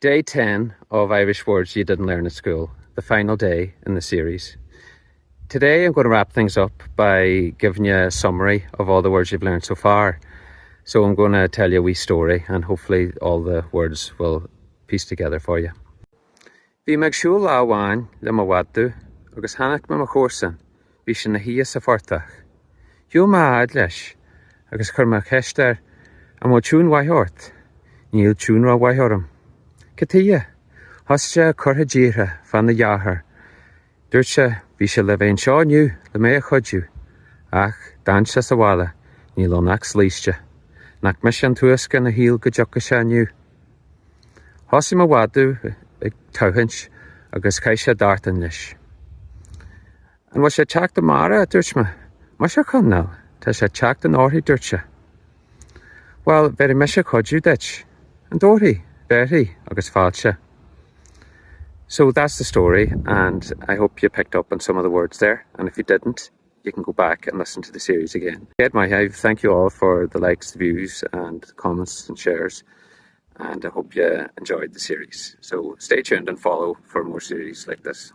Day 10 of Irish Words You Didn't Learn at School, the final day in the series. Today I'm going to wrap things up by giving you a summary of all the words you've learned so far. So I'm going to tell you a wee story and hopefully all the words will piece together for you. Bhí mé ag siúl lá amháin le mo mhadadh agus chonaic mé mo chomharsan, bhí sé ina shuí sa phortach. Shiúil mé a fhad leis agus chuir mé ceist air, An bhfuil tiún mhaith ort? Níl tiún rómhaith orm. Cad tuighe? Thosaigh sé ag cur díortha fána dheartháir. Dúirt sé, Bhí sé le bheith anseo inniu le mé a chuidiú. Ach d'fhan sé sa bhaile, níl ann ach slaoiste. Nach mise an túisce ina shíl go dtiocfadh sé inniu. Thosaigh mo mhadadh ag tathant agus chaith sé dartan leis. An bhfuil sé ag teacht amárach? a dúirt mé. Muise a Chonaill, tá sé ag teacht an tabharfaidh, dúirt sé. Bhuel, bhéarfaidh mise cuidiú duit. An dtabharfaidh? Bhéarfaidh, agus fáilte. So that's the story and I hope you picked up on some of the words there and if you didn't, you can go back and listen to the series again. Get my hive, thank you all for the likes, the views and the comments and shares and I hope you enjoyed the series. So stay tuned and follow for more series like this.